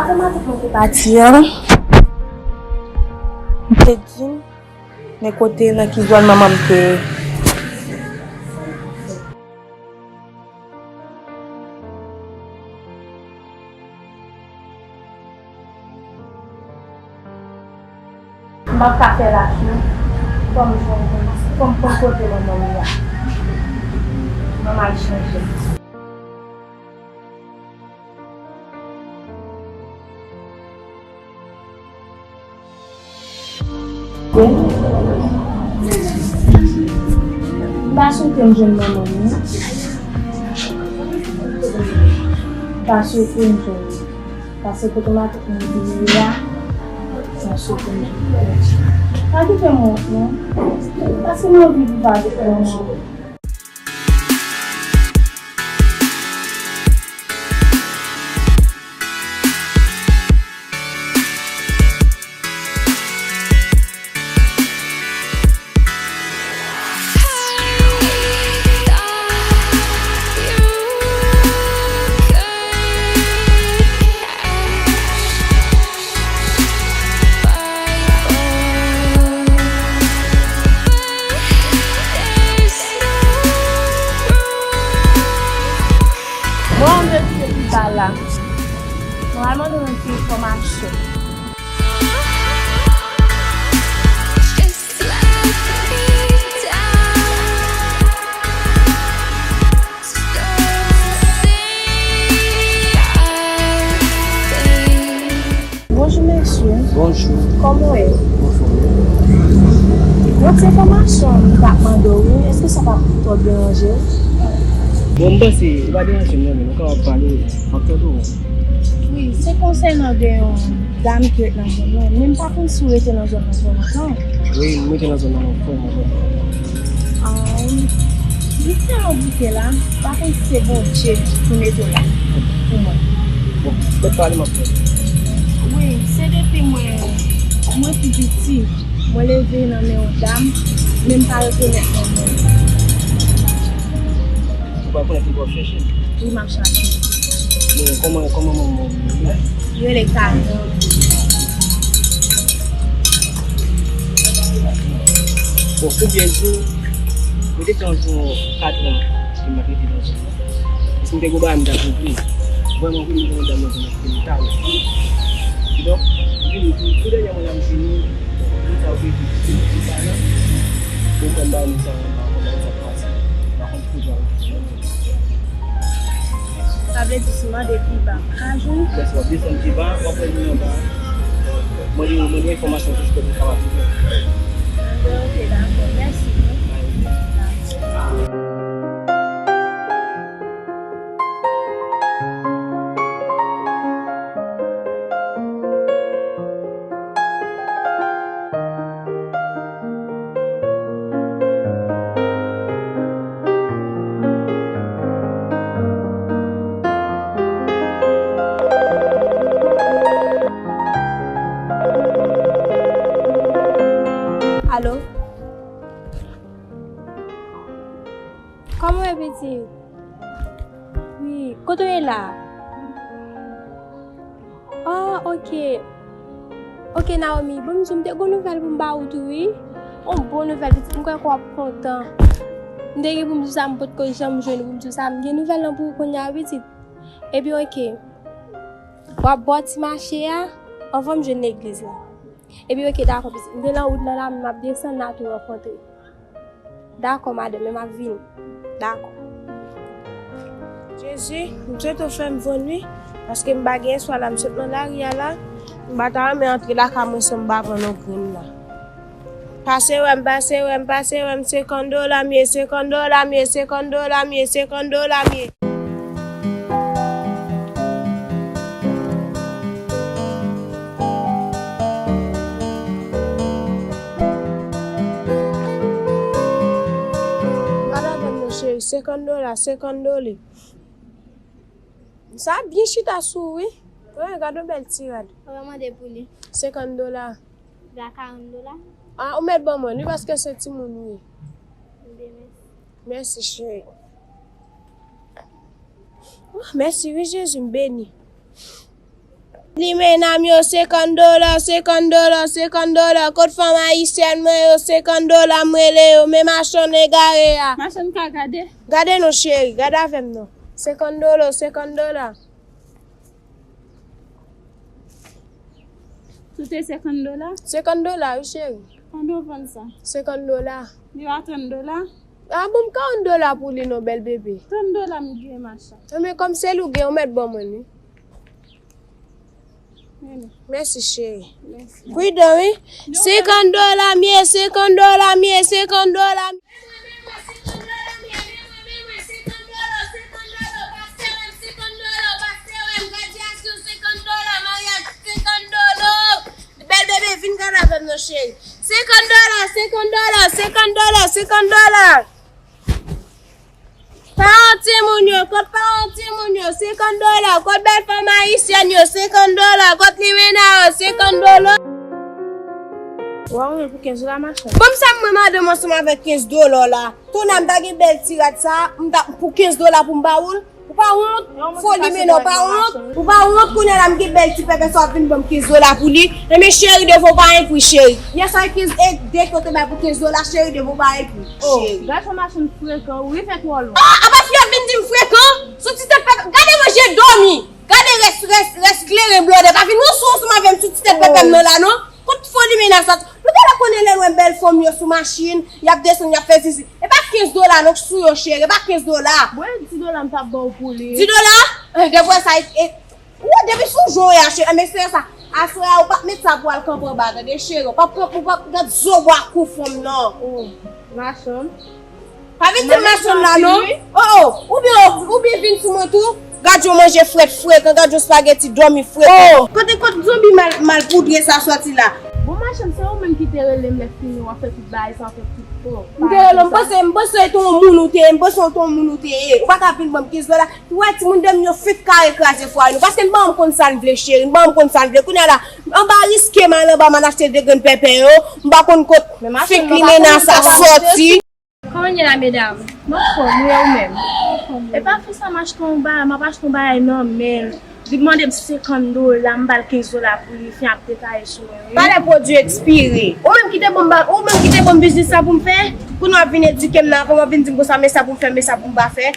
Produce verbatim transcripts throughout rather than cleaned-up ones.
Kòman tout moun te pati an? M te di m, men kote, nan ki zòn manman m te ye. M p ap ka fè lach non. Fò m jwenn, fò m konn kote manman m ye a. Manman l chanje. M pa swete m jwenn manman m non. M pa swete m jwenn li. Paske kote matant mwen te ye a, m pa swete m jwenn li. Pa kite m wont non. Paske m anvi viv avèk manman m. Mwen, yon mesye ki pa la. Mwen al mande yon ti enfòmasyon. Bonjou, mesye. Bonjou. Kòman w ye? Anfòm. Yon ti enfòmasyon m t ap mande w, wi. Èske sa p ap twò deranje w? Bon, m panse, li pa deranje m non, men nou kapab pale, m ap tande w. Wi, se konsènan de yon dam ki ret nan zòn nan, men m pa konn si w rete nan zòn nan twò lontan. Wi, m rete nan zòn nan twò lontan. Ah, li fè yon bouke la, m pa konn si se Bondye ki mete w la pou mwen. Bon, mèt pale, m ap tande. Wi, se depi mwen, mwen pi piti, mwen leve nan men yon dam, men m pa rekonèt non mwen. Ou pa konnen ki bò w ap chache? Wi, m ap chache. Men kòman, kòman manman w rele? Li rele Karen. Bon, pou byen di w, mwen te gen yon katran ke m ap rete nan zòn nan. Paske m te gen yon bagay m t ap regle. Vrèman vre, m te gen yon dam nan zòn nan ki te rele Karen. Kidonk, m vini, tou, tou dènyèman la m vini, bon, moun sa yo te di, se yon ti pa la, bon, m konn bagay moun sa yo, m pa konn bagay sa k pase, m pa konn ki kote yo. Sa vle di si m mande pi ba, m ka jwenn? Lè sa w ap desann pi ba, w ap wè moun anba. Mande, mande enfòmasyon sou kote w kapab rive. Anben, ok, dakò. Mèsi, wi. Dakò. Alo? Kòman w ye, pitit? Wi, kote w ye la? Oh, ok. Ok, Naomi, bon, m di w, m te gen yon nouvèl pou m ba ou tou, wi. Yon bon nouvèl, pitit, m kwè ke w ap kontan. M te gen pou m di w sa, m potko janm jwenn pou m di w sa. M gen nouvèl lan pou ou kounye a, pitit. Epi, ok. W ap bò ti mache a, anvan m jwenn legliz la. Epi, ok, dakò, pitit. M te lan wout lan la, m ap desann la tou rankontre. Dakò, madanm, men m ap vini. Dakò. Jezi, m swete w fè m vann wi, paske m pa gen espwa la, m sot nan lari a la, m pa ta renmen antre lakay mwen san m pa vann yon grenn la. Pase wè m, pase wè m, pase wè m, senkant dola m ye, senkant dola m ye, senkant dola m ye, senkant dola m ye. Pa ladann non cheri, senkant dola, senkant dole. Sa byen chita sou ou wi. Wi, gade yon bèl ti rad. Ou mande pou li. Senkant dola. Ba karant dola. Ah, ou mèt ban mwen li paske se timoun ou ye. Ebyen, mèsi. Mèsi, cheri. Oh, mèsi, wi, Jezi, m beni. Limena m yo, senkant dola, senkant dola, senkant dola. Kot fanm ayisyèn mwen yo, senkant dola m rele yo. Men machann egare a. Machann ka gade. Gade non, cheri, gade avè m non. Senkant dola, senkant dola. Tout e senkant dola? Senkant dola, wi, cheri. Konbyen w vann sa? Senkant dola. Li pa trant dola? A bon, m karant dola pou li non, bèl bebe. Trant dola m gen, machann. Ebyen, kòm se li w gen, ou mèt ban mwen li. Mèsi, cheri. Pridan, wi. Senkant dola m ye, senkant dola m ye, senkant dola m ye. Bèl bebe, vin gade avè m non, cheri. Senkant dola, senkant dola, senkant dola, senkant dola. Paran timoun yo, kot paran timoun yo, senkant dola, kot bèl fanm ayisyèn yo, senkant dola, kot limena yo, senkant dola. Wa mwen pou kenz dola machann. Bon, sa mwen madanm ansanm avèk kenz dola la. Tonnè, m ta gen bèl ti rad sa, m ta pou kenz dola pou m ba ou l. Ou pa wont? Fo limena, ou pa wont? Ou pa wont? Kounye a la m gen bèl ti pèpè sa w ap vin ban m kenz dola pou li. Enben cheri, devan w pa enpri cheri. Yè swa kenz e de ki w te bay pou kenz dola cheri, devan w pa enpri. Oh, cheri. Gason machann frekan, ou rive twò lwen. Ah, apa fi ap vin di m frekan? Sou ti tèt pèpè, gade manje dòmi. Gade rès, rès, rès kleren blòdè. Pa vin wont sou ansanm avè m sou ti tèt pèpè m nan la non. Kot fo limena sòti? Nou genlè konnen lè nou wè bèl fanm yo sou machin, y ap desann, y ap fè zizi. E pa kenz dola non k sou yo cheri, e pa kenz dola. Bon, e dis dola m t ap ba w pou li. Dis dola? Eh, depi sa, e, e, ou depi sou jan w ye a cheri, men se sa. Aswè a ou p ap met sa pou al kanpe anba tande cheri, ou p ap kanpe, ou p ap gad zo bwa kou fanm nan. Oh, machann. Pa vin di m machann la non. Oh, oh, oubyen, oubyen vin sou mwen tou. Gad yon manje frèt frekan, gad yon spageti dòmi frekan. Oh, kote, kote zonbi mal, mal poudre sa sòti la? Bon, machann, se ou menm ki te rele m lè fini, w ap fè tout bagay sa, w ap fè tout fò. M te rele, m panse, m panse se yon moun ou te ye, m panse se yon moun ou te ye. Ou pa ka vin ban m kenz dola. Ou wè timoun dèm yo fèk kare kraze fwa nou. Paske m pa konn sa n vle cheri, m pa konn sa n vle. Kounye a la, anba riske m al anba m al achte de grenn pèpè yo, m pa konn kot fèk limena sa sòti. Kòman n ye la, medam? M anfòm, wi, e ou menm? E pa fè sa, m achte yon bagay, m ap achte yon bagay nan men l. Li mande m senkant dola, m ba l kenz dola pou li, fi a ap detaye sou mwen, wi. Valè pwodui ekspire. Ou menm ki te ban m ba, ou menm ki te ban m biznis sa pou m fè? Kounye a w ap vin edike m nan, kounye a w ap vin di m konsa, men sa pou m fè, men sa pou m pa fè.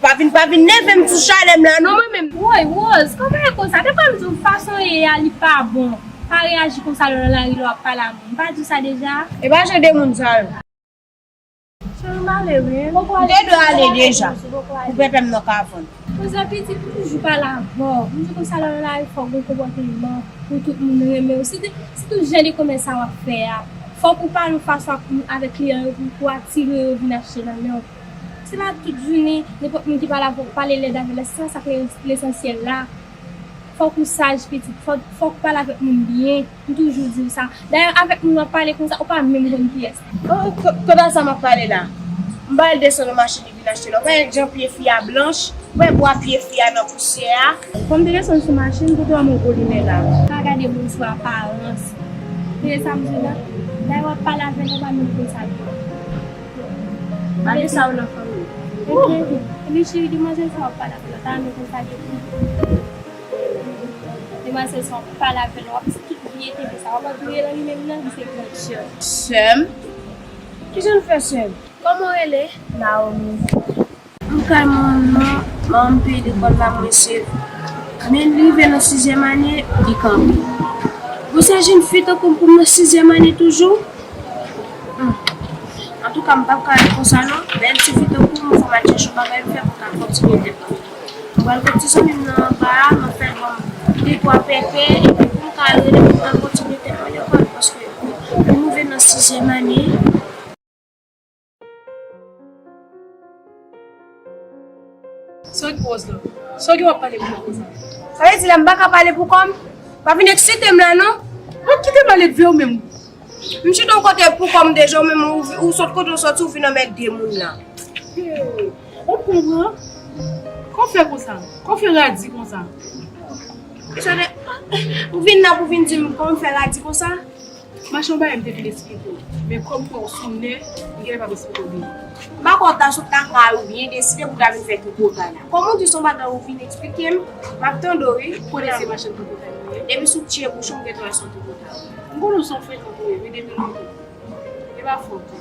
Pa vin, pa vin nève m sou chalè m la, non, mwen menm. Woy, Rose, kòman e konsa? Te fwa m di w fason w ye a, li pa bon. Pa reyaji konsa lè w nan lari, lè w ap pale a moun. M pa di w sa deja? E pa jan de moun sa yo. Cheri, m ale wi. M te dwe ale deja. Pou pèpè m nan ka vann. Kouzin pitit, m toujou pale avè w. M di konsa lè w nan lari fò w gen konpòteman pou tout moun renmen w. Sitou, sitou jan de komès sa w ap fè a. Fòk ou pale yon fason ak, avèk kliyan yo pou, pou atire yo vin achte nan men w. Se pa tout jounen, nenpòt moun ki pale avè w, pale lèd avè l, se sa k lesansyèl la. Fòk ou saj, pitit. Fòk, fòk ou pale avèk moun byen. M toujou di w sa. Dayè, avèk moun w ap pale konsa, ou pa menm konn kiyès. Oh, k-, kote sa m ap pale la? M ba l desann nan machin li vin achte la. Ou wè jan pye fi a blanch? Ou wè bwa pye fi a nan pousyè a? Fò m te desann sou machin pou te wè m gwo limena. Pa gade moun sou aparans. Tande sa m di w la? Dayè, w ap pale avè l, ou pa menm konn sa l ye. Malè sa yo nan fanmi. Ebyen, cheri, demwazèl sa w ap pale avè l la, ta renmen konn sa l ye tou. Demwazèl sa w ap pale avè l la, w ap di tout vye tenten sa, w ap antoure l li menm nan, li se grann sè. Sè m? Kijan l fè sè m? Kòman w rele? Naomi. M kay manman m nan, manman m peye lekòl la mwen sèvi. Men li rive nan sizyèm ane, li kanpe. Bon, se jèn fi tankou m pou m nan sizyèm ane toujou? Hmm. Antouka, m p ap ka ret konsa non. Bèl ti fi tankou m, fò m al chèche yon bagay m fè pou m ka kontinye tèt mwen. M pral kot ti zanmi m nan anba a, m ap fè l ban m de twa pèpè, epi pou m ka rele pou m ka kontinye tèt mwen lekòl, paske m rive nan sizyèm ane. Sa w gen Rose la? Sa w gen w ap pale pou konsa? Sa vle di la m pa ka pale pou kò m? Pa vin eksite m la non. Mwen kite m ale vle w menm. M chita yon kote pou kò m deja, ou menm ou, ou sot kote w soti, ou vin anmède moun la. Hey, ou konpran? Kò w fè konsa? Kò w fè radi konsa? Ou vin la pou vin di m kò m fè radi konsa? Machann, yon bagay m te vin eksplike w. Men kòm m wè w sou nè, m genlè p ap eksplike w byen. M pa kwè w ta sot lakay ou byen deside pou w ta vin fè tripotay la. Kòm ou di se yon bagay ou vin eksplike m, m ap tande w wi. Konnen se machann tripotay ou ye. Depi sou tchye bouch ou, m gentan wè se yon tripotay. M konnen w se yon frekan tou ye, wi, depi lontan. E pa fòt ou.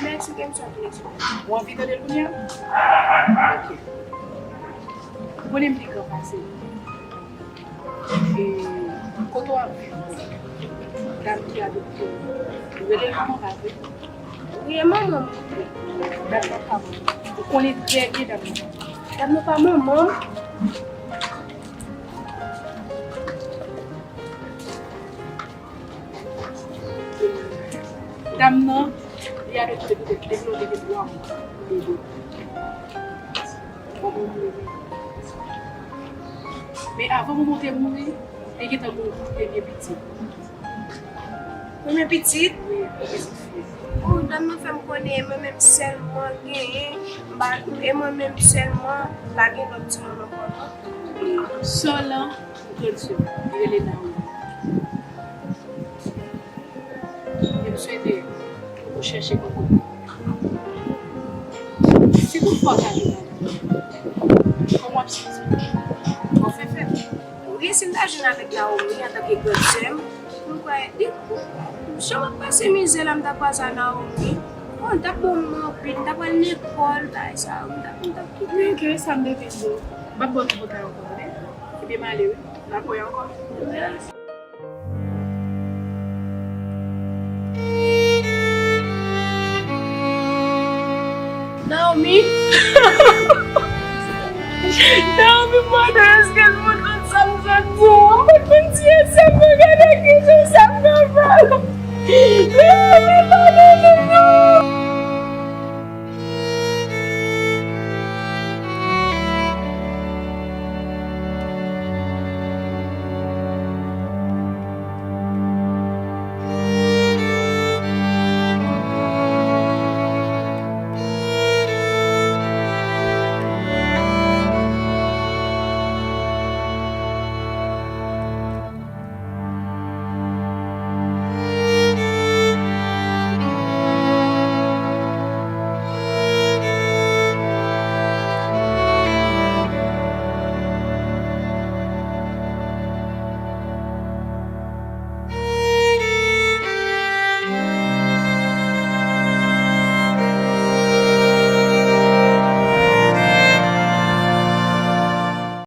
M eksplike m sa, m fin eksplike. Ou anvi tande l kounye a? Ok. Ou konnen m pi gran pase l. E kote w ap viv? Dam ki adopte w, ou rele l manman pa vre? Wi, e manman m. Dam nan pa manman. Ou konnen trè byen dam nan pa manman. Dam nan pa manman m. Dam nan, li adopte petèt depi lè w te gen twa mwa. Manman w mouri. Men avan manman w te mouri, li gentan gen yon premye pitit. Premye pitit? Wi, yon pitit fi. Oh, dam nan fè m konnen, e mwen menm sèlman genyen, m pa, e mwen menm sèlman, pa gen lòt timoun ankò non. Sè w lan, grande sœur, li rele Naomi. E m swete ou chèche kokobe. Si toutfwa w ta jwenn avè l, kòman w ap santi w? W ap fè fèt? Wi, si m ta jwenn avèk Naomi antanke grande sœur m, m kwè, li, jan m ap pase mizè la, m ta kwaze a Naomi. Oh, li t ap bon pou mwen anpil, m ta pral lekòl, bagay sa yo, m t ap, m t ap kite. Ok, sa m te vin di w. M p ap ba w tripotay ankò, tande? Ebyen, m ale, wi. N ap wè ankò. Naomi? Naomi mande èske l konn sa m sot di w. M pa t konn si e sè m gade ki jan